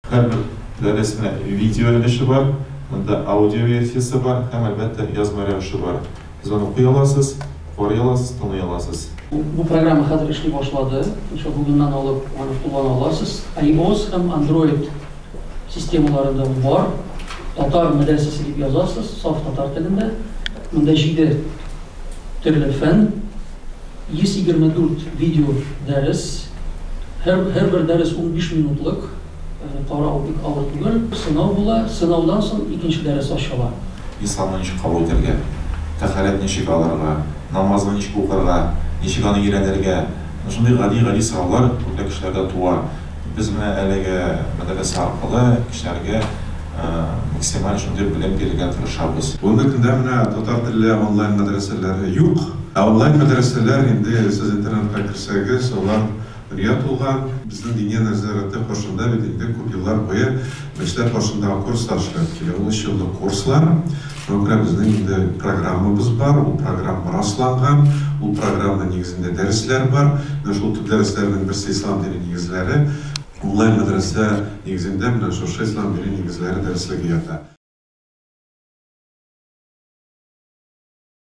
Һәрбер дәрес менә видео өлеше бар, монда аудио версиясе бар һәм, әлбәттә, язма рәвеше бар. Сез аны укый аласыз, карый аласыз, тыңлый аласыз. Бу программа хәзер эшли башлады. Иншалла, бүгеннән алып аны куллана аласыз. iOS һәм Android системаларында ул бар. Татар мәдрәсәсе дип язасыз, саф татар телендә. Монда 7 төрле фән, 124 видео дәрес. Һәр һәрбер дәрес 15 минутлык. Ягъни карау бик авыр түгел. Сынау була, сынаудан соң икенче дәрес ачыла. Исламны ничек кабул итәргә, тәһарәт ничек алырга, намазны ничек укырга, ничек аны өйрәнергә? Менә шундый гади-гади сораулар күпләп кешеләрдә туа. Без менә әлеге мәдрәсә аркылы кешеләргә максималь шундый белем бирергә тырышабыз. Бүгенге көндә менә татар телле онлайн мәдрәсәләр юк. Ә онлайн мәдрәсәләр инде сез интернетка керсәгез, алар дөнья тулган. Безнең Диния нәзарәте каршында бит инде күп еллар буе мәчетләр каршындагы курслар эшләп килә. Ул өч еллык курслар. Шуңа күрә безнең инде программабыз бар, ул программа расланган, ул программа нигезендә дәресләр бар. Менә шул төп дәресләрнең берсе Ислам дине нигезләре. Онлайн мәдрәсә нигезендә менә шушы Ислам дине нигезләре дәреслеге ята.